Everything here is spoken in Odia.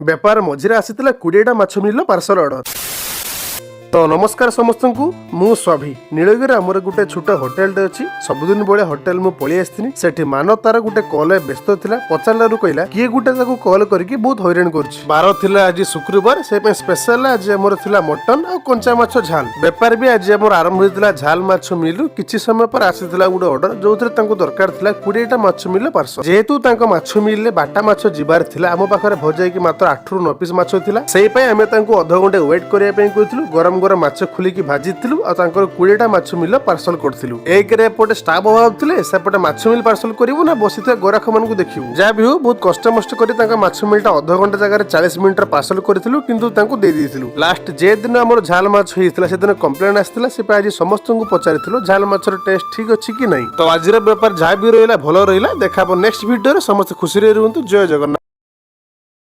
ବେପାର ମଝିରେ ଆସିଥିଲା 20ଟା ମାଛ ମିଲ୍ର ପାର୍ସଲ ଅର୍ଡର। ତ ନମସ୍କାର ସମସ୍ତଙ୍କୁ, ମୁଁ ସ୍ୱାଭି। ନୀଳଗିରି ଆମର ଗୋଟେ ଛୋଟ ହୋଟେଲଟେ ଅଛି। ସବୁଦିନ ଭଳିଆ ହୋଟେଲ ମୁଁ ପଳେଇ ଆସିଥିଲି। ସେଠି ମାନ ତାର ଗୋଟେ କଲ୍ ବ୍ୟସ୍ତ ଥିଲା। ପଚାରିଲାରୁ କହିଲା, କିଏ ଗୋଟେ ତାକୁ କଲ୍ କରିକି ବହୁତ ହଇରାଣ କରୁଛି। ବାର ଥିଲା ଆଜି ଶୁକ୍ରବାର, ସେ ପାଇଁ ସ୍ପେଶାଲ ଆଜି ଆମର ଥିଲା ମଟନ ଆଉ କଞ୍ଚା ମାଛ ଝାଲ। ବେପାର ବି ଆଜି ଆମର ଆରମ୍ଭ ହେଇଥିଲା ଝାଲ ମାଛ ମିଲରୁ। କିଛି ସମୟ ପରେ ଆସିଥିଲା ଗୋଟେ ଅର୍ଡର, ଯୋଉଥିରେ ତାଙ୍କୁ ଦରକାର ଥିଲା 20ଟା ମାଛ ମିଲ ପାର୍ସଲ। ଯେହେତୁ ତାଙ୍କ ମାଛ ମିଲରେ ବାଟା ମାଛ ଯିବାର ଥିଲା, ଆମ ପାଖରେ ଭଜାଇକି ମାତ୍ର 8ରୁ 9 ପିସ୍ ମାଛ ଥିଲା। ସେଇ ପାଇଁ ଆମେ ତାଙ୍କୁ ଅଧଘଣ୍ଟେ ୱେଟ୍ କରିବା ପାଇଁ କହିଥିଲୁ। ଗରମ ଗରମ ମାଛ ଖୋଲିକି ଭାଜିଥିଲୁ ଆଉ ତାଙ୍କର 20ଟା ମାଛ ମିଲ ପାର୍ସଲ କରିଥିଲୁ। ଏକରେ ଏପଟେ ଷ୍ଟାଫ୍ ଅଭାବ ଥିଲେ, ସେପଟେ ମାଛ ମିଲ୍ ପାର୍ସଲ କରିବୁ ନା ବସିଥିବା ଗରାଖ ମାନଙ୍କୁ ଦେଖିବୁ। ଯାହା ବି ହଉ, ବହୁତ କଷ୍ଟ ମଷ୍ଟ କରି ତାଙ୍କ ମାଛ ମିଲଟା ଅଧଘଣ୍ଟା ଜାଗାରେ 40 ମିନିଟର ପାର୍ସଲ କରିଥିଲୁ, କିନ୍ତୁ ତାଙ୍କୁ ଦେଇ ଦେଇଥିଲୁ। ଲାଷ୍ଟ ଯେ ଦିନ ଆମର ଝାଲ ମାଛ ହେଇଥିଲା, ସେଦିନ କମ୍ପ୍ଲେନ ଆସିଥିଲା। ସେ ପାଇଁ ଆଜି ସମସ୍ତଙ୍କୁ ପଚାରିଥିଲୁ, ଝାଲ ମାଛର ଟେଷ୍ଟ ଠିକ ଅଛି କି ନାହିଁ। ତ ଆଜିର ବେପାର ଯାହା ବି ରହିଲା, ଭଲ ରହିଲା। ଦେଖା ହବ ନେକ୍ସଟ ଭିଡିଓରେ। ସମସ୍ତେ ଖୁସିରେ ରୁହନ୍ତୁ। ଜୟ ଜଗନ୍ନାଥ।